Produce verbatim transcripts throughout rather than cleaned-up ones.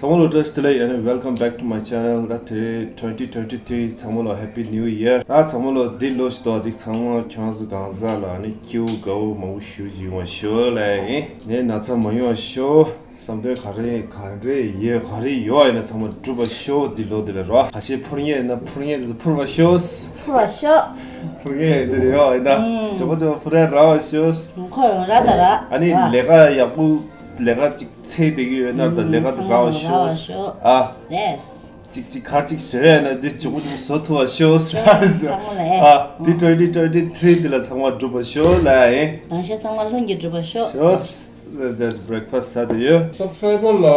ཚང་མ་ལ་བཀྲ་ཤིས་བདེ་ལེགས། ཡང་ན་welcome back to my channel། ད་དེ་རིང་twenty twenty-three། ཚང་མ་ལ་Happy New Year། ད་ཚང་མ་ལ་འདི་ལོ་ཞིག་ཏོག་འདི་ཚང་མ་ཁྱོད་ཚོ་གང་ཟག་ལ་ཨ་ནི་སྐྱིད་པོ་དགའ་པོ་མང་པོ་ཞིག་ཡོང་བ་ཤོག་ལབ་ཡིན། ནད་ན་ཚ་མ་ཡོང་བ་ཤོག་བསམ་དོན་ག་རེ་ག་རེ་ཡོད་ག་རེ་ཡོད་ཡིན་ན་ཚང་མ་འགྲུབ་པ་ཤོག་འདི་ལོ་འདི་ལ་རོ། ཁ་ཤས་ཕོ་ཉས་ཡིན་ན་ཕོ་ཉས་འདི་ཚོ་འཕུར་བ་ཤོག་འཕུར་བ་ཤོག་ཕོ་ཉས་འདི་ལ་ཡོད་ཡིན་ན་ཨུམ། ཇོ་བོ་ཇོ་བོ་འཕུར་ཡ་ར་བ་ཤོག་ཁོ་ཡོང་ར་ད་ར། ཨ་ནི་ར། ལས་ཀ་ཡག་པོ་ལས་ཀ་ཅིག་ཚེ་འདི་གི་ཡོད་ན་ད་ལས་ཀ་འདི་ར་བ་ཤོག་ཨ། ལེས། ཅིག་ཅིག་གར་ཅིག་བཟོས་ཡ་ན་འདི་ཇོ་བོ་ཇོ་བོ་བཟོ་ཐུབ་པ་ཤོག་ཨ། འདི་twenty twenty-three འདི་ལ་ཚང་མ་འགྲུབ་པ་ཤོག་ལབ་ཡིན། རང་གཞན་ཚང་མ་ལྷུན་གྱིས་འགྲུབ་པ་ཤོག་ཤོག That's breakfast ཟ་དུ་ཡོད། Subscriber ལ་ལོ་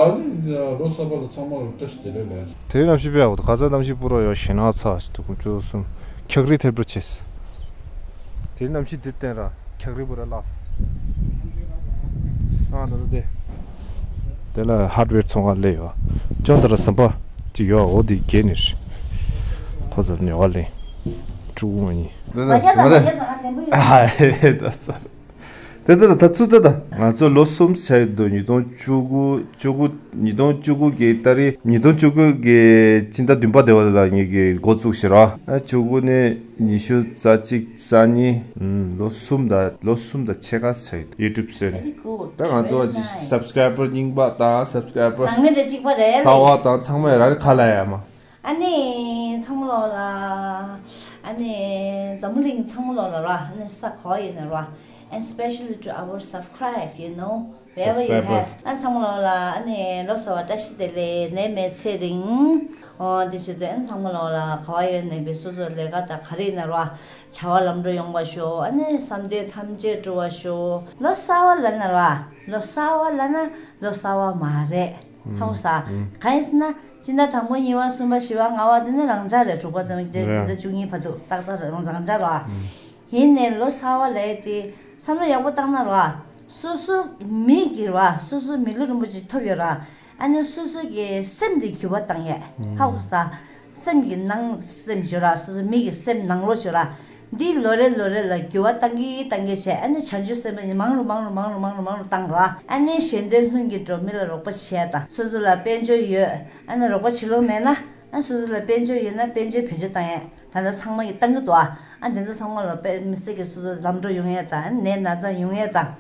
གསར་པ་ལ་ཚང་མ་ལ་བཀྲ་ཤིས་བདེ་ལེགས་ལབ། དེ་རིང་གནམ་གཤིས་དཔེ་ཡག་པོ་འདུག་ག་ས་གནམ་གཤིས་སྤུ་རོ་ཡོད་ཞེ་ན་ཚ་ཞིག་འདུག་དགུ་བཅུ་གསུམ། འཁྱག་རིལ་ཐེབས་འགྲོ་བྱེད། དེ་རིང་གནམ་གཤིས་འདི་བསྟན་ར་འཁྱག་རིལ་པུ་ར་ལགས། ཨ་ད་ད་དེ། དེ་ལ་ཧར་ཌི་ཝེར་ཚོང་ཁང་སླེབས་ཡོད། ཅོན་ད་ར་ཟམ་པ་ཅིག་ཡོད་འོ་དེ་བརྒལ་ནས། ཁོ་ཚོར་ཉོ་བ་ལེན། ཕྲུ་གུ་ང་གཉིས། འདི་ད་ཟམ་པ་རེད། ཨ་ཧེ་ད་ཚ། དེ་ལྟ་ད་ཚུར་ལྟ་ད། ང་ཚོ་ལོ་གསུམ་ཆགས་འདུག་ཉིས་སྟོང་བཅུ་དགུ་བཅུ་དགུ། ཉིས་སྟོང་བཅུ་དགུ་གི་ཏ་རིག་ཉིས་སྟོང་བཅུ་དགུ་གི་སྤྱི་ཟླ་བདུན་པ་དེ་བ་ལ་ངེད་ཀྱིས་འགོ་བཙུགས་ཤིག་ར། ཨ་བཅུ་དགུ་ནས་ཉི་ཤུ་རྩ་གཅིག་རྩ་གཉིས། ཨུམ། ལོ་གསུམ་དང་ལོ་གསུམ་དང་ཕྱེད་ཀ་ཆགས་ཡོད་ཡུ་ཊུབ་བཟོས་ནས། Very good. ད་ང་ཚོ་Very nice. སབ་སི་ཀ་རའི་བར་རྙིང་པ་དང་སབ་སི་ཀ་རའི་བར་ནང་མི་རེ་གཅིག་པ་རེད། གསར་པ་དང་ཚང་མས་རང་ཁ་ལ་ཡ་མ། ཨ་ནི་ཚང་མ་ལོག་ལ། ཨ་ནི་འཛམ་བུ་གླིང་ཚང་མ་ལོག་ལ་ར། ཨ་ནི་ས་ག་བ་ཡིན་ན་ར། And especially to our subscribe, you know, wherever you Subscriber. Have. ཨ་ཚང་མ་ལོག་ལ་ཨ་ནི་ལོ་གསར་བ་བཀྲ་ཤིས་བདེ་ལེགས། ནད་མེད་ཚེ་རིང་། ཨོ་འདི་ཞུ་དོན་ཨ་ཚང་མ་ལོག་ལ་ག་བ་ཡོད་ནས་པའི་སོ་སོ་ལས་ཀ་དང་ག་རེ་ཡིན་ན་ར། བྱ་བ་ལམ་འགྲོ་ཡོང་བ་ཤོག་ཨ་ནི་བསམ་དོན་ཐམས་ཅད་འགྲུབ་པ་ཤོག་ལོ་གསར་བ་ལབ་ན་ར། ལོ་གསར་བ་ལབ་ན་ལོ་གསར་བ་མ་རེད། ཧ་གོ་ས། ཨུམ། གང་ཡིན་ཟེར་ན། སྤྱི་ཟླ་དང་པོ་གཉིས་པ་གསུམ་པ་བཞི་པ་ལྔ་པ་དེ་ནི་རང་འཇགས་རེད། དྲུག་པ་དང་སྤྱི་ཟླ་བཅུ་གཉིས་བར་དུ་ཏག་ཏག་རེད། རང་འཇགས་རེད་བ། ཨུམ། ཡིན་ནའི་ལོ་གསར་བ་ལབ་ཡས་དེ་བསམ་བློ་ཡག་པོ་བཏང་ན་རེད་བ། སོ་སོ་མི་གི་རེད་བ། སོ་སོ་མི་ལུས་རིན་པོ་ཆེ་ཐོབ་ཡོད་ར། ཨ་ནི་སོ་སོ་གི་སེམས་དེ་འགྱུར་བ་བཏང་ཡས། ཧ་གོ་ས། སེམས་ཀྱི་ནང་སེམས་ཞོ་ར། སོ་སོ་མི་གི་སེམས་ནང་ལོགས་ཞོ་ར། འདི་ལོ་རེ་ལོ་རེ་ལ་འགྱུར་བ་བཏང་གི་བཏང་གི་བྱས། ཨ་ནི་བྱང་ཆུབ་སེམས་དཔའ་ནི་མང་རུ་མང་རུ་མང་རུ་མང་རུ་མང་རུ་བཏང་ར། ཨ་ནི་གཞན་དོན་ལྷུན་གྱིས་འགྲུབ། མི་ལ་རོགས་པ་བྱས་དང་། སོ་སོ་ལ་དཔལ་འབྱོར་ཡོད། ཨ་ནི་རོགས་པ་བྱེད་ལོང་མེད་ན། ཨ་སོ་སོ་ལ་དཔལ་འབྱོར་ཡོད་ན་དཔལ་འབྱོར་བེད་སྤྱོད་བཏང་ཡས། ད་ལྟ་ཚང་མ་གི་བཏང་གི་འདུག་ཨ་ཨ་འདི་ཚོ་ཚང་མ་ལ་དཔེ་མི་སྲིད་ཀྱི་སོ་སོ་ལམ་འགྲོ་ཡོང་ཡས་དང་། ནད་ན་ཚ་ཡོང་ཡས་དང་།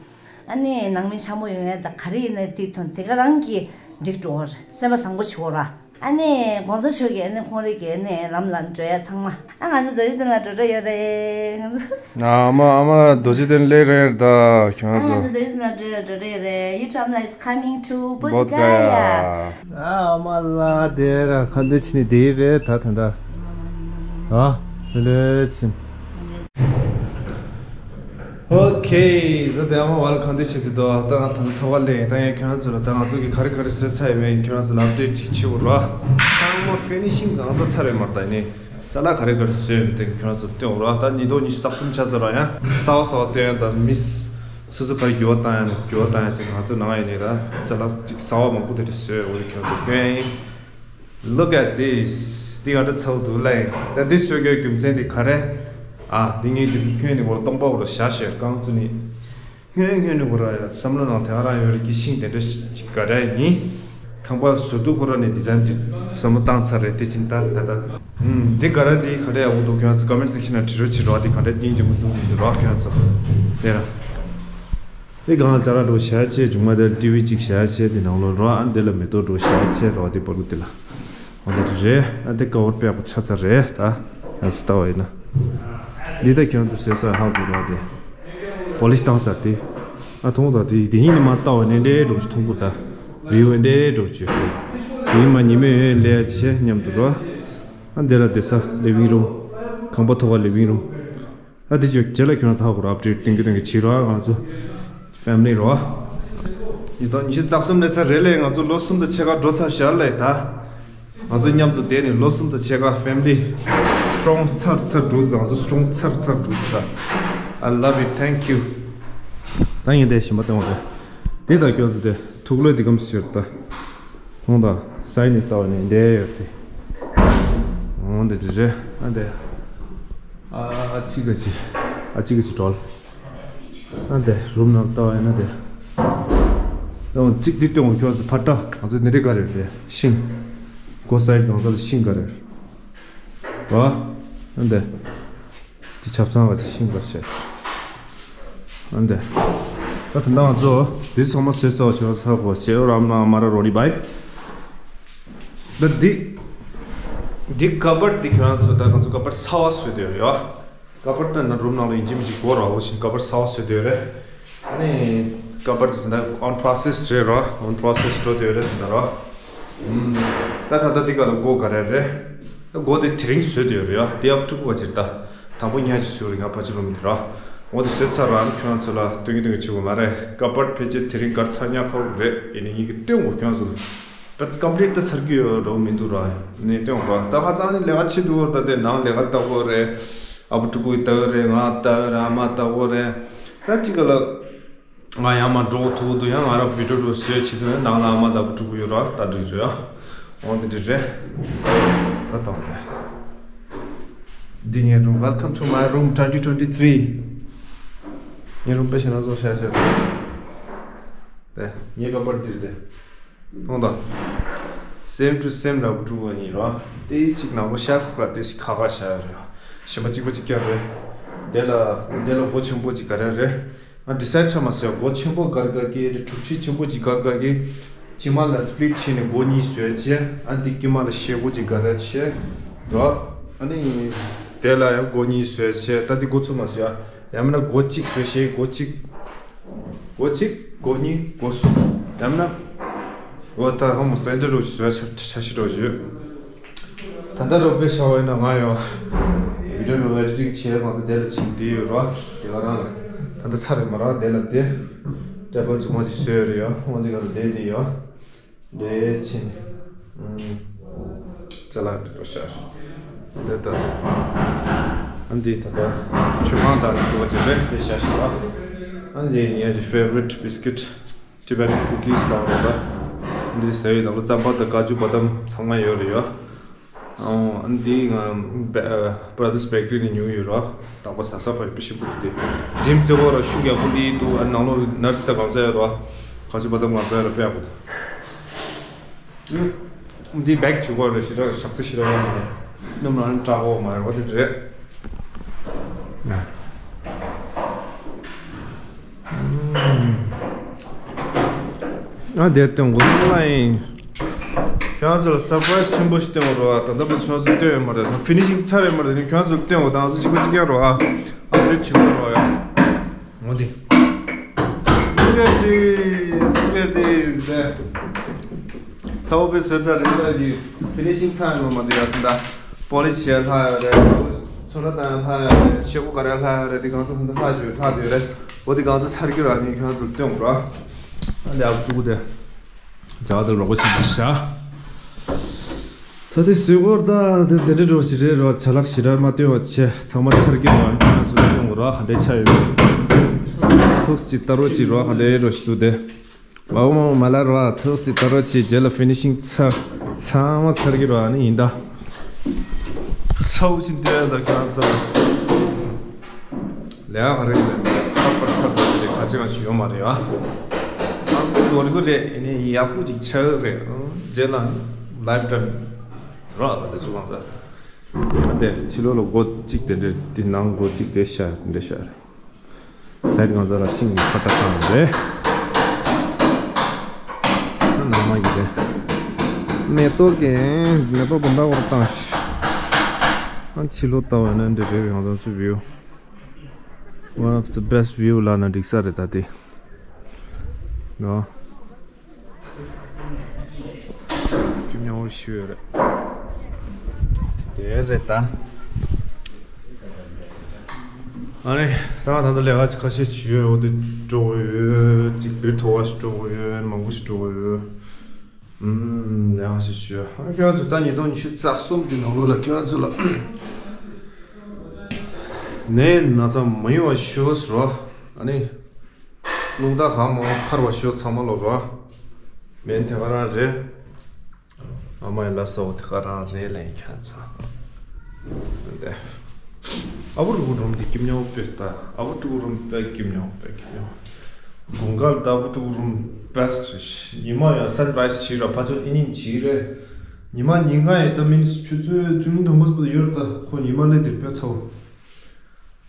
ཨ་ནི་ནང་མི་འཆམ་པོ་ཡོང་ཡས་དང་། ག་རེ་ཡིན་ན་དེ་ཐོན་དེ་ག་རང་གི་འགྲིག་འགྲོ་བར་སེམས་པ་བཟང་པོ་བྱེད་དགོས་ར། ཨ་ནི་གོང་ས་མཆོག་གིས་ཨ་ནི་ཁོང་རིགས་ཀྱི་ཨ་ནི་ལམ་ལ་འགྲོ་ཡ་ཚང་མ། ཨ་ང་ཚོ་རྡོ་རྗེ་གདན་ལ་འགྲོ་འགྲོ་ཡོད་རེད། ཨ་མ་ཨ་མ་རྡོ་རྗེ་གདན་སླེབས་རེད་ད་ཁྱོད་ཨ་ང་ཚོ། ཚོ་རྡོ་རྗེ་གདན་ལ་འགྲོ་འགྲོ་འགྲོ་ཡོད་རེད། You tramla is coming to Bodh Gaya. ཨ་མ་ལ་དེ་ར་ཁ་འདོན་བྱེད་ནི་དེ་རེད་ད་ད་ད། ཨ་ལེ་ཕྱིན། ཨོ་ཁེ། ད་དེ་ཨ་མ་བ་ལ་གང་འདྲ་བྱེད་དུ་འདུག་ད་ང་ད་ཐོག་ཁ་ལེན། ད་ཡང་ཁྱོད་རང་ཚོ་ལ་ད་ང་ཚོ་གི་ག་རེ་ག་རེ་བཟོས་ཚར་ཡོད་མེད་ཁྱོད་རང་ཚོ་ལ་ཨབ་ཌེཊ་ཅིག་བྱེད་དགོས་ར། ཚང་མ་ཕི་ནི་ཤིང་གང་ཚ་ཚར་རེད་མ་རེད། ད་ནི་ཅ་ལག་ག་རེ་ག་རེ་བཟོས་ཡོད་མེད་དེ་ཁྱོད་རང་ཚོ་སྟོན་དགོས་ར། ད་ཉིས་སྟོང་ཉི་ཤུ་རྩ་གསུམ་ཆ་ཚང་ར། ཡང་གསར་པ་གསར་པ་སྟོན་ཡ། ད་མི་སོ་སོ་ག་རེ་འགྱུར་བ་བཏང་ཡ་ན་འགྱུར་བ་བཏང་ཡ་ཟེར། ང་ཚོ་ནང་ཡིན་ནི་ད་ཅ་ལག་ཅིག་གསར་པ་མང་པོ་དེ་འདྲ་བཟོས་ཡོད་རེད། ཁྱོད་ཚོ་སྟོན་ཡིན། Look at this. འདི་ག་འདྲ་ཚ་པོ་འདུག་ལབ་ཡིན། ད་འདི་བཟོས་དགོས་རྒྱུ་མཚན་དེ་ག་རེ། ཨ་འདི་ངས་འདི་སྔོན་ནས་འོ་སྟོང་པ་འོ་ར་བཞག་བཞག་རྐང་བཙུགས་ནས། སྔོན་སྔོན་ནས་འོ་ར་ཡ་བསམ་བློ་ནང་དེ་ག་རང་ཡོད་རེད། ཀྱི་ཤིང་དེ་འདྲ་ཅིག་ག་རེ་ཡིན། ཁང་པ་བཟོ་དུས་ཁོ་ར་ནས་ཌི་ཛའིན་དེ་བསམ་བློ་བཏང་ཚར་རེད། དེ་ཕྱིན་ད་ད་ད། ཨུམ་འདི་ག་རེ་འདི་ག་རེ་ཡག་པོ་འདུག་ཁྱོད་ཚོ་ཀོ་མེན་ཊི་སེག་ཤན་ལ་བྲིས་རོགས་བྱེད་རོགས། འདི་ག་འདྲ་སྙིང་རྗེ་མོ་འདུག་མི་འདུག་རོགས་ཁྱོད་ཚོ། དེ་ར། འདི་སྒང་ལ་ཅ་ལག་འགྲོ་བཞག་བྱས། མཇུག་མ་དེར་ཊི་ཝི་གཅིག་བཞག་བྱས། དེ་ནང་ལོགས་རོགས། ཨ་འདི་ལ་མེ་ཏོག་འགྲོ་བཞག་བྱས་རོགས། འདི་བར་དུ་འདི་ལ། འོ་འདི་རེད། ཨ་འདི་ཀ་བར་དཔེ་ཡག་པོ་ཆགས་ཚར་རེད་ད། ཡང་སུ་ལྟ་བ་ཡིན་ན། འདི་ད་ཁྱོད་ཚོ་བཟོས་ཚར་ཧ་གོ་རོགས། དེ་པོ་ལིཤ་བཏང་ཚར་དེ། ཨ་མཐོང་ད་དེ་དེ་ཉིད་ནས་མ་ལྟ་བ་ནས་འདྲེ་འགྲོ་ཅིག་མཐོང་གི་ད། བིའུ་འདྲེ་འགྲོ་ཅིག་ཡོད་དེ། དེ་ཉིན་མ་ཉི་མའི་འོད་ལས་ཆེ་མཉམ་དུ་རོགས། ཨ་འདི་ལ་བསྡད་ས་ལི་ཝིང་རུམ། ཁང་པ་ཐོག་ཁ་ལི་ཝིང་རུམ། ཨ་འདི་ཅོ་རྗེས་ལ་ཁྱོད་རང་ཚ་ཧ་གོ་རོགས། ཨབ་ཌེཊ་སྟོན་གི་སྟོན་གི་བྱེད་རོགས། ང་ཚོ་ཕེ་མི་ལི་རོགས། ཉིས་སྟོང་ཉི་ཤུ་རྩ་གསུམ་ནས་ས་རེད་ལས། ང་ཚོ་ལོ་གསུམ་དང་ཕྱེད་ཀ་འགྲོ་ཚར་བཞག་ལས་ད། ང་ཚོ་མཉམ་དུ་བསྡད་ནས་ལོ་གསུམ་དང་ཕྱེད་ཀ་ཕེ་མི་ལི་སི་ཊོང་ཚར་ཚར་འགྲོ། ང་ཚོ་སི་ཊོང་ཚར་ཚར་འགྲོ་ད། I love you, thank you. ད་ངས་དེ་ཞིམ་པ་བཏང་བ་རེད། འདི་དང་ཁྱོད་ཚོ་དེ་ཐུགས་ལོས་འདི་གམ་ཟེར་ད། མཐོང་དང་སའི་ནས་ལྟ་བ་ནི་འདྲེ་ཡོད་དེ། འོ་འདི་འདི་རེད། ཨ་འདི། ཨ་ཅི་ག་ཅི། ཨ་ཅི་ག་ཅི་གྲོལ། ཨ་འདི་རུམ་ནང་ལྟ་བ་ཡིན་ན་འདི། ཡང་གཅིག་འདི་སྟོན་གོ། ཁྱོད་ཚོ་ཕར་ལྟ། ང་ཚོ་འདི་རིགས་ག་རེ་རེད། ཤིང་། སྒོ་སའི་གང་ཚ་ལ་ཤིང་ག་རེ་རེད། ར། ཨ་འདི། འདི་ཆབ་ཚང་བ་ཅིག་ཤིང་ག་བཤད། ཨ་འདི། ད་ད་ང་ཚོ་འདི་ཚང་མ་བཟོས་ཚར་བ་ཆོག་ཚར་གོ། ཆེ་རམ་ན་མ་ར་རོ་ལི་བའི། ད་འདི། འདི་ཀ་བར་འདི་ཁྱོད་རང་ཚོ་ད་ང་ཚོ་ཀ་བར་གསར་བ་བཟོས་དེ་ཡོད། ཀ་བར་ད་ན་རུམ་ནང་ལ་ཡིན་གཅིག་མིན་གཅིག་དགོས་ར། འོ་བཞིན་ཀ་བར་གསར་བ་བཟོས་དེ་ཡོད་རེད། ཨ་ནི་ཀ་བར་འདི་ད་on process རེད་ར། on process འགྲོ་དེ་ཡོད་རེད་ད་ར། ད་ད་ལྟ་འདི་ག་ལ་སྒོ་ག་རེ་རེད། སྒོ་དེ་དེ་རིང་བཟོས་དེ་ཡོད་རེད་ཡ། དེ་ཨབ་ཕྲུ་གུ་བ་ཅིག་ད། དང་པོ་ཉག་ཅིག་བཟོས་རེད། ང་ཕ་ཆེ་རུམ་དེ་ར། འོ་དེ་བཟོས་ཚར་ར། ཨ་ནི་ཁྱོད་རང་ཚོ་ལ་སྟོན་གི་སྟོན་གི་བྱེད་དགོས་མ་རེད། ཀ་བར་ཕལ་ཆེར་དེ་རིང་གར་ཚར་ཉག་ཁ་བོ་རེད། ཡིན་ནའི་ངེད་ཀྱི་སྟོན་དགོས་ཁྱོད་རང་ཚོ་ལ། ད་ཀམ་པི་ལིཊ་ད་ཚར་གི་ཡོད་འགྲོ་མི་འདུག་ར། ནས་སྟོན་དགོས་ར། ད་ཁ་སང་ནི་ལས་ཀ་བྱེད་འདུག་ད་དེ་ནང་ལས་ཀ་ལྟ་དགོས་རེད། ཨ་བུ་ཕྲུ་གུ་ལྟ་གི་རེད། ང་ལྟ་གི་རེད། ཨ་མ་ལྟ་དགོས་རེད། ད་ཅི་ག་ལ། ང་ཡང་མ་འགྲོ་ཐུག་འདུག་ཡང་ང་རང་བི་ཌིའོ་རུ་བཟོས་བྱེད་དུས་ནང་ལ་ཨ་མ་དང་བུ་ཕྲུག་ཡོད་ར། ད་འགྲིག་རེད་ཨ། འོ་འདི་འགྲིག་རེད། ད་ད་འོ་དེ། འདི་ངའི་རུམ། Welcome to my room twenty twenty-three། ངའི་རུམ་དཔེ་ཞེ་ན་བཟོ་ཤ་ཤ་རེད། དེ་ངའི་ཀ་བར་འདིར་དེ། མཐོང་དང་། Same to same ར། བུ་ཕྲུག་གཉིས་ར། ཏེ་ཞིག་ནང་ལོ་ཤེལ་ཕུ་ར། ཏེ་ཞིག་ཁ་ཁ་བཞག་ཡོད་རེད། གཞན་པ་གཅིག་པ་གཅིག་རྐྱང་རེད། དེ་ལ་དེ་ལ་སྒོ་ཆེན་པོ་གཅིག་ག་རེ་རེད། ང་ཌི་སའིཌ་ཆགས་མ་སོང་། སྒོ་ཆེན་པོ་ག་རེ་ག་གི་རེད། གྲུ་བཞི་ཆེན་པོ་གཅིག་ག་རེ་ག་གི། ཕྱི་མ་ལ་སི་པི་ལིཊ་བྱས་ནས་སྒོ་གཉིས་བཟོས་བྱས། ཨ་འདི་དཀྱིལ་མ་ལ་ཤེལ་སྒོ་གཅིག་ག་རེ་བྱས་ར། ཨ་ནི་དེ་ལ་ཡང་སྒོ་གཉིས་བཟོས་བྱས། ད་འདི་སྒོ་ཚུགས་མ་སོང་ཡ། ཡང་མིན་ན་སྒོ་གཅིག་བཟོས་བྱས། སྒོ་གཅིག་སྒོ་གཅིག་སྒོ་གཉིས། སྒོ་གསུམ། ཡང་ན། འོ་ད་ཧོ་མོ་སྟེ་འདྲ་རོ་ཞིག་བཟོ་ཆ་ཆ་ཤི་རོ་ཞུ། ད་ལྟ་རོ་པེ་ཤ་བ་ཡིན་ན་ང་ཡོ། བི་ཌིའོ་རོ་ཨེ་ཌི་ཊིང་བྱས་ང་ཚོ་དེ་ལ་ཕྱིན་དེ་ཡོད་རོ། དེ་ག་རང་ལ། ད་ལྟ་ཚར་རེད་མ་ར། དེ་ལ་དེ། ཊེ་བལ་ཚུགས་མ་ཞིག་བཟོས་ཡོད་རེད་ཡོ། འོ་འདི་ག་ལ་དེ་དེ་ཡོ། ལས་ཕྱིན། ཅ་ལག་འདི་འགྲོ་ཤར། འདི་ལྟ། ཨ་འདི་ད་ལྟ་མཆོད་ཁང་དང་འགྲོ་བ་ཅིག་རེད་དེ་ཤར་ཤར་བ། ཨ་འདི་ངའི་ཕེ་ཝ་རིཊ་བི་སི་ཀིཊ། ཊི་བེ་ཊན་ཀུ་ཀིས་ལ་རེད་པ། འདི་ཟ་ཡི་དང་རྩམ་པ་དང་ཀ་ཇུ་བ་དམ་ཚང་མ་ཡོད་རེད་ཡོ། ཨ་འདི་ང་བྷ་ར་དར་སི་བེ་ཀ་རི་ནས་ཉོས་ཡོད་རོ། དག་པ་ཟ་ས་ཕ་ཡི་པི་ཤི་པོ་དེ། ཇིམ་རྩེ་བོ་ར་ཤུགས་ཡག་པོ་ལི་འདུག་ཨ་ནང་ལོགས་ནར་སི་དང་གང་ཚ་ཡོད་རོ། ཀ་ཇུ་བ་དམ་གང་ཚ་ཡོད་རོ། དཔེ་ཡག་པོ་འདུག་འདི་བེག་བྱེད་དགོས་རེད། ཞེ་དྲག་ཞག་ཚི་ཞེ་དྲག་ཡོང་ནས་སྣུམ་རང་བཀྲག་གོ་མ་རེད་པ། དེ་རེད། ཨ་དེ་སྟོན་དགོས་ལ་ཡིན། ཁྱེད་རང་ཚོ་ལ་སར་པ་རའི་སི་ཆེན་པོ་ཞིག་སྟོན་དགོས་རེད་པ། ད་ལྟ་བར་ཁྱེད་རང་ཚོ་སྟོན་ཡོད་མ་རེད། ཕི་ནི་ཤིང་ཚར་ཡོད་མ་རེད། ཁྱེད་རང་ཚོ་སྟོན་དགོས། ད་ང་ཚོ་གཅིག་པ་གཅིག་རྐྱང་རོགས་ཨ། ཨབ་ཌེཊ་བྱེད་དགོས་རོགས་ཡ། འོ་དེ། Look at this, look at this. ཚ་བོ་པའི་བཟོས་ཚར་རེད་ལ། དེ་ཕི་ནི་ཤིང་ཚང་ཡོང་མ་འདུག་ཡ། ཚོན་མདོག་པོ་ལི་ཤི་བྱས་ལྷག་ཡོད་རེད། ཚོན་ཁྲ་བཏང་ཡ་ལྷག་ཡོད་རེད། ཤེལ་སྒོ་ག་རེ་ལྷག་ཡོད་རེད། དེ་གང་ཚོ་ཚོན་མདོག་ལྷག་བྱས་ལྷག་བསྡད་ཡོད་རེད། འོ་དེ་གང་ཚོ་ཚར་གྱི་ར། ནི་ཁྱོད་ཚོར་སྟོན་དགོས་ར། ཨ་ལས་ཨ་ཀུ་ཀུ་དེ། ཇག་དེ་རོགས་པ་བྱེད་ཀྱི་ཤ། ད་དེ་ཟེར་བར་ད་དེ་འདྲ་འགྲོ་ཞིག་རེད་རོ། ཆ་ལག་ཞེ་དྲག་མ་སྟོན་པ་བྱས། ཚང་མ་ཚར་གྱི་རོ། ཨ་ནི་ཁྱོད་ཚོ་སྟོན་དགོས་རོ། ག་འདྲ་ཆགས་ཡོད་མེད། ཐུགས་ཀྱི་ལྟ་རོགས་བྱེད་རོ། ག་འདྲ་རོ་ཞིག་འདུག་དེ། ཨའོ་མ་མ་ལ་རོ། ཐུགས་སུ་ལྟ་རོགས་བྱེད། རྗེས་ལ་ཕི་ནི་ཤིང་ཚ་ཚང་མ་ཚར་གྱི་རོ། ཨ་ནི་ཡིན་ད། ཚའུ་ཅིན་ཏེ་ད་ཁྱོད་ཚོ་ལས་ཀ་རེད་ལས་ཁ་པར་ཚར་ད་རེད། ཁ་ཅིག་ང་ཞིག་ཡོད་མ་རེད་ཨ། ཨ་ཁུ་དོ་རི་གུ་རེད། ཨ་ནི་ཡག་པོ་ཅིག་ཆགས་རེད། རྗེས་ལ་ལའིཕ་ཊའིམ་རོ། ད་ད་ཅུ་གང་ཚ་ཨ་དེ་ཕྱི་ལོགས་ལ་སྒོ་གཅིག་དེ་འདྲས། དེ་ནང་སྒོ་གཅིག་དེ་ཤར་དེ་འདྲས་ཤར། སའིཌ་གང་ཟག་ལ་ཤིང་གི་ཁ་བཏགས་བཏང་རེད། ཨ་ནང་མ་གི་རེད། མེ་ཏོག་གི་མེ་ཏོག་དུང་ཟླ་བར་བཏང་ཤག་ཨ་ཕྱི་ལོགས་ལྟ་བ་ན་འདི་རེད། ཡང་དང་ཚུ་བིའུ། One of the best view ལ་ན་འགྲིག་ས་རེད་ད་དེ། ནོ། སྐྱིད་ཉམས་པོ་ཞིག་ཡོད་རེད། དེ་རེད་ད། ཨ་ནི་ད་ང་ད་ལྟ་ལས་ཀ་ཁ་ཤས་ཅིག་ཡོད། འོ་དེ་འགྲོ་གི་ཡོད། ཅིག་བིར་ཐོ་བ་ཞིག་འགྲོ་གི་ཡོད། མང་པོ་ཞིག་འགྲོ་གི་ཡོད། ཨུམ། ལས་ཀ་ཞིག་ཞུ། ཨ་ཁྱོད་ཚོ་ད་ཉིས་སྟོང་ཉི་ཤུ་རྩ་གསུམ་གྱི་ནང་ལོགས་ལ་ཁྱོད་ཚོ་ལ་ནད་ན་ཚ་མ་ཡོང་བ་ཤོག་ཟེར་རོ། ཨ་ནི། རླུང་རྟ་གང་མང་པོ་འཕར་བ་ཤོག་ཚང་མ་ལོག་རོ། མེན་དེ་ག་རང་རེད། ཨ་མ་ཡི་ལ་སོགས་དེ་ག་རང་རེད་ལ་ཡིན་ཁྱོད་ཚོ། འདི། ཨ་བུ་ཕྲུ་གུ་རུམ་འདི་སྐྱིད་ཉམས་པོ་དཔེ་ལྟ། ཨ་བུ་ཕྲུ་གུ་རུམ་དཔེ་སྐྱིད་ཉམས་པོ། དཔེ་སྐྱིད་ཉམས་པོ། དགུན་ཁ་ལ་ད་ཨ་བུ་ཕྲུ་གུ་རུམ་ best རེད། ཉི་མ་ཡང་sunrise བྱེད་ར་ཕ་ཆོ་ཨི་ཉིན་བྱེད་རེད། ཉི་མ་ཉིན་གང་ཡིན་ད་མིན་ཆུ་ཚོད་བཅུ་གཉིས་དང་པོ་ཡོད་ར་ད་ཁོ་ཉི་མ་ལས་དེར་དཔེ་ཚོ།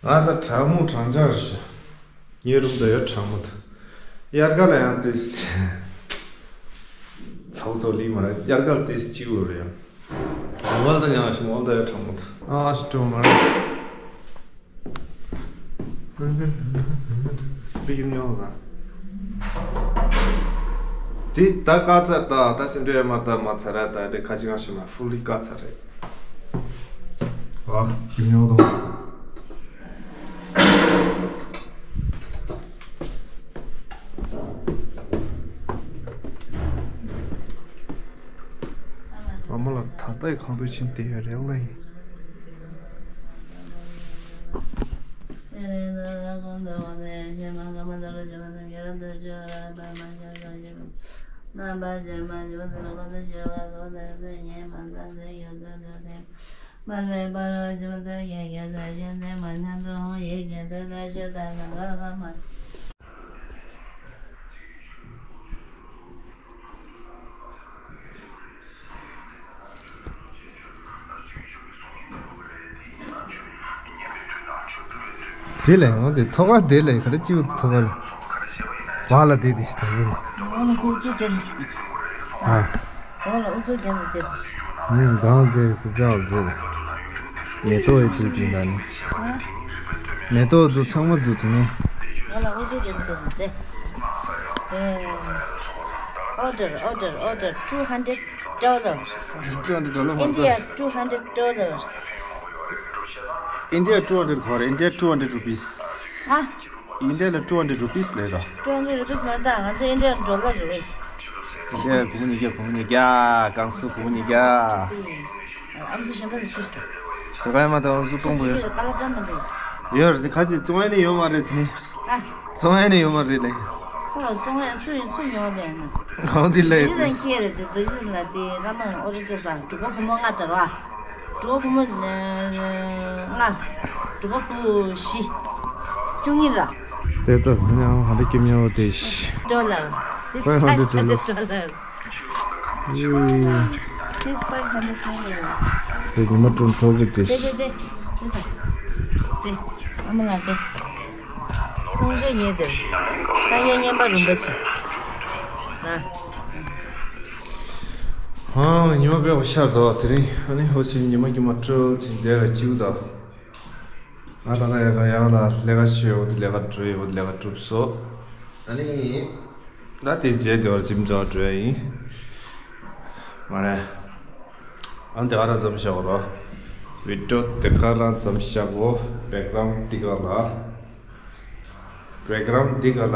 ང་ད་གྲང་མོ་གྲང་འཇགས་རེད། ངའི་རུམ་ད་ཡོད་གྲང་མོ་ད། དབྱར་ཁ་ལ་ཡང་དེ། ཚ་བོ་ཚ་བོ་ལི་མ་རེད། དབྱར་ཁ་ལ་དེ་སྐྱིད་པོ་རེད་ཡང་། ངོ་ལ་ད་ཡང་ཞིག་ངོ་ལ་ད་ཡོད་གྲང་མོ་ད། ཨ་ཞིག་གྲང་མ་རེད། པི་ཡུམ་ཉོ་ལ། དེ་ད་དཀའ་ཚར་ད་ད་སེམས་ཁྲལ་མ་ད་མ་ཚར་ར་ད་འདྲེ་ཁ་ཅིག་ང་ཞིག་མ་ཧྥུ་ལི་དཀའ་ཚར་རེད། ཨ་ཡུམ་ཉོ་ལ། ཨ་མ་ལ་ད་ལྟའི་གང་དུ་ཕྱིན་བསྡད་ཡོད་རེད་ལ་ཡིན། དེ་ལས་འོ་དེ་ཐོག་ཁ་དེ་ལས་ག་རེ་ཅིའུ་ཐོག་ཁ་ལ་བ་ལ་དེ་དེ་ཞིག་ད་ཡིན། ཨ། ཨུ་ཚུགས་རྒྱབ་ནས་བསྡད་དེ། ཨུ་ཚུགས་རྒྱབ་ནས་བསྡད་དེ། ཨུ་གང་དེ་ཀུ་ཅག་ལ་བཟོས་རེད། མེ་ཏོག་ཡི་དུས་དུས་ན་ནི། མེ་ཏོག་དུ་ཚང་མ་དུ་དུ་ནི། ང་ལ་ཨུ་ཚུགས་རྒྱབ་ནས་བསྡད་དེ། Order, order, order, two hundred dollar. Two hundred dollar. India, two hundred dollar. India two hundred ཁོ་རེད། India two hundred rupees. ཨ། India ལ་two hundred rupees ལས་ར། Two hundred rupees མ་ད་ང་ཚོ་India dollar རེད། ཨིན་ཌི་ཡ་གོང་ནས་རྒྱ་གོང་ནས་རྒྱ་ཀན་སུའུ་གོང་ནས་རྒྱ། ཨམ་སྲུ་གཞན་པ་ལ་ཁྱེར་ཤི་ད། ཟེར་ག་ཡ་མ་ད་ཨམ་སྲུ་སྟོང་པོ་ཡོད། ཁ་ལ་ཀྲམ་མ་འདུག་ཡོད་རེད་ཁ་ཅིག་བཙོང་ཡ་ནི་ཡོད་མ་རེད་དེ་ནི། ཨ། བཙོང་ཡ་ནི་ཡོད་མ་རེད་ལེ། ཁོ་ལ་བཙོང་ཡ་སུ་ཡིན་སུ་ཉོ་ལེ་ན། གང་དེ་ལེ། རྡོ་རྗེ་དང་ཁྱེད་རེད་དེ་རྡོ་རྗེ་དང་ལ་དེ་བླ་མ་ཨོ་རི་ཅེ་ས་འབྲུག་པ་བུ་མོ་ལྔ་དར་བ། འགྲོ་བུ་མོ་ལྔ། འགྲོ་བུ་བུ་བཞི། བཅུ་གཉིས་ལ། དེ་ལྟ་ཟིན་ཡང་ཧ་ལས་ཀྱི་མྱོང་དེ། Dollar. This five hundred dollar. This five hundred dollar. དེ་ཉི་མ་ཀྲུང་ཚོགས་ཀྱི་དེ། དེ་དེ་དེ། དེ་དང་། དེ། ཨ་མ་ང་དེ། གསུང་ཆོས་ཉེ་དེ། ས་ཡ་ཉན་པ་རིན་པོ་ཆེ། ཨ། ཨ། ཉི་མ་དཔེ་བ་ཤར་འདུག་དེ་རིང་ཨ་ནི་ཧོ་སི་ཉི་མ་ཀྱི་མ་སྤྲོ་ཅིག་འདས་ལ་བཅིའུ་དང་། ང་ད་ལྟ་ཡ་ག་ཡང་ལ་ལས་ཀ་ཤོད་འོ་དེ་ལས་ཀ་གྲུབ་ཡོད་འོ་དེ་ལས་ཀ་གྲུབ་སོ། ཨ་ནི། ད་དེ་རྗེས་དེ་བར་ཇིམ་འགྲོ་འགྲོ་ཡ་ཡིན། མ་རེད། ཨ་ནི་དེ་ག་རང་འཛོམས་བཞག་གོ་རོ། བི་ཌིའོ་དེ་ག་རང་འཛོམས་བཞག་གོ། བེག་རའུན་འདི་ག་ལ། བེག་རའུན་འདི་ག་ལ།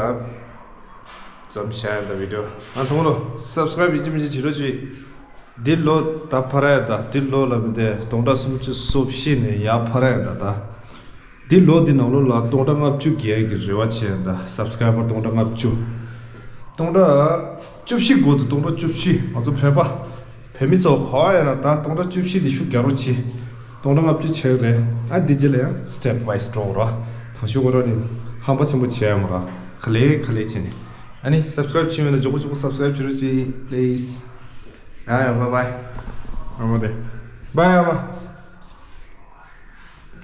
འཛོམས་བཞག་ཡ་ད་བི་ཌིའོ། ང་ཚང་མ་ལོ་སབ་སི་ཀ་རའིབ་ཡིན་གཅིག་མིན་གཅིག་བྱེད་རོགས་བྱེད། འདི་ལོ་ད་ཕ་ར་ཡ་ད་འདི་ལོ་ལ་མི་དེ་སྟོང་ཕྲག་སུམ་ཅུ་སོ་བཞི་ནས་ཡར་ཕ་ར་ཡ་ད་ད། འདི་ལོ་འདི་ནང་ལོ་ལ་སྟོང་ཕྲག་ལྔ་བཅུ་བརྒལ་གྱི་རེ་བ་བྱས་ཡིན་ད། སབ་སི་ཀ་རའི་བར་སྟོང་ཕྲག་ལྔ་བཅུ། སྟོང་ཕྲག་བཅུ་བཞི་འགོ་དུ་སྟོང་ཕྲག་བཅུ་བཞི་ང་ཚོ་བོད་པ། བོད་མི་ཚོ་ག་བ་ཡིན་ན་ད་སྟོང་ཕྲག་བཅུ་བཞི་འདི་ཤུགས་རྒྱག་རོགས་གྱིས། སྟོང་ཕྲག་ལྔ་བཅུ་བྱས་རེད། ཨ་འདི་རྗེས་ལ་ཡང་སི་ཊེབ་ཝའི་སི་འགྲོ་རོགས། ད་ཤུགས་གོ་རོགས་ནི་ཧམ་པ་ཆེན་པོ་བྱས་ཡ་མ་ར། ག་ལེ་ག་ལེ་བྱས་ནི། ཨ་ནི་སབ་སི་ཀ་རའིབ་བྱས་མེད་ན་མགྱོགས་པོ་མགྱོགས་པོ་སབ་སི་ཀ་རའིབ་བྱེད་རོགས་གྱིས་པི་ལི་ཛི། ཡ་ཡ་བྷའི་བྷའི། ཨ་མ་དེ། བྷའི་ཨ་མ།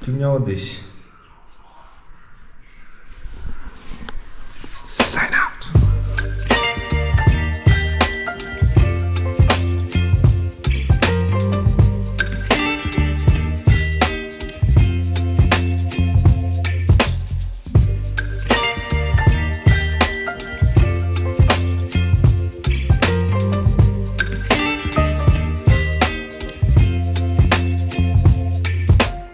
ཅིག་ཉོ་དེ་ཤི། Sign out.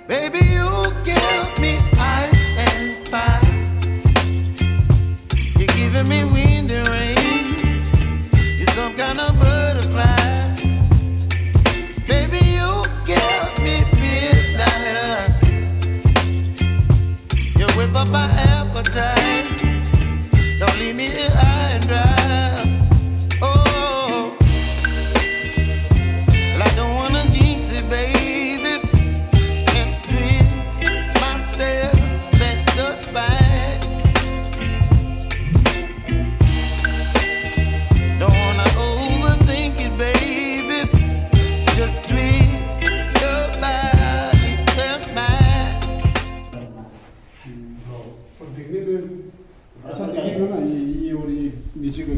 Baby, you give me ice and fire. You're giving me wind and rain. You're some kind of butterfly. Baby, you give me midnight. You whip up my appetite. Don't leave me here high and dry. Oh, well, I don't wanna jinx it, baby, and twist myself at the spine.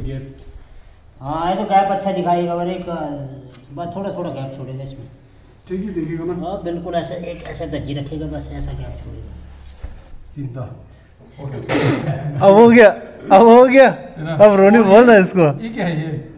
Gap. हाँ, ये तो गैप अच्छा दिखाएगा, और एक, अ, बस थोड़ा थोड़ा गैप छोड़ेगा इसमें। ठीक ही दिखेगा ना? हाँ, बिल्कुल ऐसा, एक ऐसा दर्जी रखेगा, बस ऐसा गैप छोड़ेगा। तीन तो। अब हो गया, अब हो गया। है ना? अब रोनी बोल रहा है इसको। ये क्या है ये?